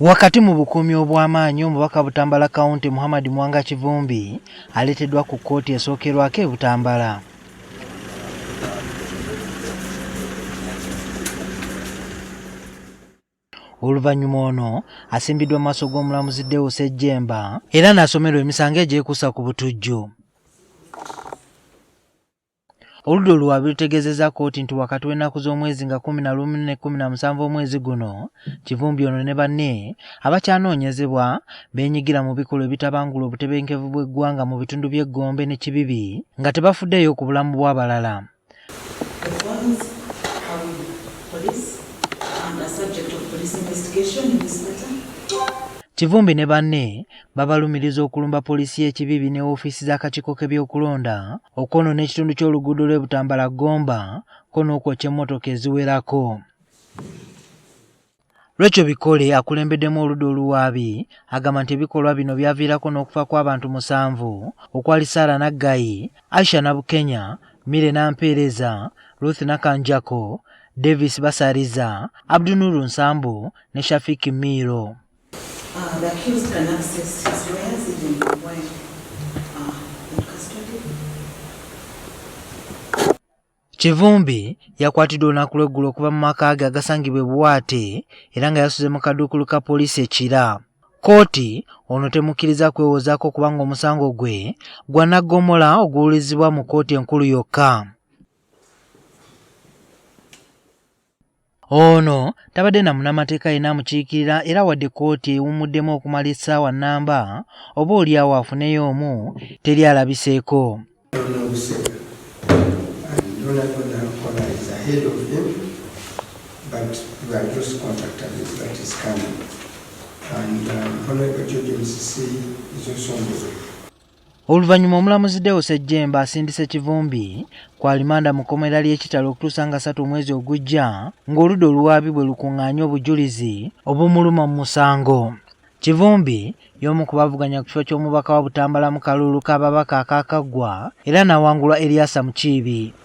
Wakati mu bukuumi obw'amaanyi, omubaka Butambala County Muhammad Muwanga Kivumbi aleeteddwa ku kkooti esookerwako e Butambala. Oluvannyuma ono asimbiddwa mu maaso g'omulamuzi Deo Ssejjemba era n'asomerwa emisango egyekuusa ku butujju. Oludda oluwaabi lutegeezezza kkooti nti wakati w'ennaku z'omwezi nga 11 ne 17 omwezi guno, Kivumbi ono ne banne abakyanoonyezebwa beenyigira mu bikolwa ebitabangula obutebenkevu bw'eggwanga mu bitundu by'e Gombe ne Kibibi nga tebafuddeeyo ku bulamu bw'abalala. Kivumbi ne banne babalumiriza okulumba poliisi y'e Kibibi ne woofiisi z'akakiiko k'ebyokulonda, okwonoona ekitundu ky'oluguudo lw'e Butambala Gomba ko n'okwokya emmotoka eziwerako. Rachel Bikole akulembeddemu oludda oluwaabi agamba nti ebikolwa bino byaviirako n'okufa kw'abantu musanvu okwali Sarah Naggayi, Aisha Nabukenya, Mire Nampeereza, Ruth Nakanjako, Davis Basariza, Abdunuru Nsambu ne Shafik Miiro. The accused can access his lawyers even while in custody. Kivumbi yakwatiddwa olunaku lw'eggulo okuva mu maka ge agasangibwa e Buwaate era nga yasuze mu kaduukulu ka poliisi e Kira. Kkooti ono temukkiriza kwewozaako kubanga omusango gwe gwa naggomola oguwulizibwa mu kkooti enkulu yokka. Ono tabadde na munnamateeka yenna amukiikirira era wadde kkooti ewummuddemu okumala essaawa nnamba oba oli awo afuneyo omu teri alabiseeko. Oluvannyuma omulamuzi Deo Ssejjemba asindise Kivumbi ku alimanda mu kkomera ly'e Kitale okutuusa nga ssatu omwezi ogujja ng'oludda oluwaabi bwe lukung'aanya obujulizi obumuluma mu musango. Kivumbi y'omu ku bavuganya ku kifo ky'omubaka wa Butambala mu kalulu k'ababaka akaakaggwa era n'awangulwa Eriasa Mukiibi.